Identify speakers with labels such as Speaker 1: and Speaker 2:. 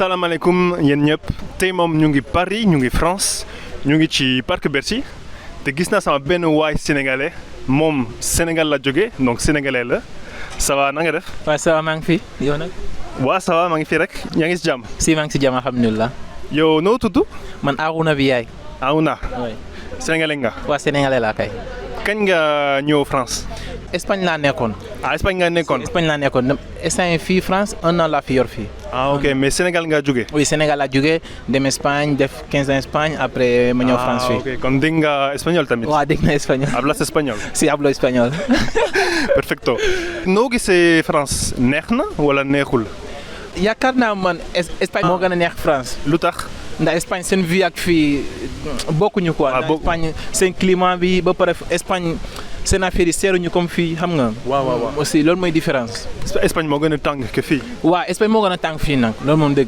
Speaker 1: salaamaaleykum yéen ñëpp tey moom ñu ngi Paris ñu ngi France ñu ngi ci parc Bercy te gis naa sama benn waay sénégalais moom Sénégal la jóge donc sénégalais la ça va na nga def.
Speaker 2: waaw ça va maa ngi fi yow nag.
Speaker 1: waaw ça va maa ngi fi rek yaa ngi si jàmm.
Speaker 2: si maa ngi si jàmm alhamdulilah.
Speaker 1: yow noo tudd.
Speaker 2: man Arouna bi yaay.
Speaker 1: Arouna.
Speaker 2: oui.
Speaker 1: sénégalais nga.
Speaker 2: waa sénégalais laa kay.
Speaker 1: kañ nga ñëw France.
Speaker 2: Espagne laa nekkoon.
Speaker 1: ah Espagne nga nekkoon.
Speaker 2: Espagne laa nekkoon instant fii France 1 an laa fi yor fii.
Speaker 1: ah ok mais Sénégal nga jóge.
Speaker 2: oui Sénégal laa jógee dem Espagne def 15 ans Espagne après ma ñëw France fii.
Speaker 1: ok kon dégg nga espagnol tamit.
Speaker 2: waaw dégg na espagnol.
Speaker 1: hablas espagnol.
Speaker 2: si hablo espagnol.
Speaker 1: perfecto. noo gisee France neex na wala neexul.
Speaker 2: yaakaar naa man Espagne moo gën a neex France.
Speaker 1: lu tax.
Speaker 2: ndax Espagne seen vie ak fii bokkuñu quoi.
Speaker 1: ah
Speaker 2: Espagne seen climat bi ba pare Espagne seen affaire yi seeruñu comme fii xam nga.
Speaker 1: waaw.
Speaker 2: aussi loolu mooy différence.
Speaker 1: Espagne moo gën a tàng que fii.
Speaker 2: waaw Espagne moo gën a tàng fii nag loolu moom dëgg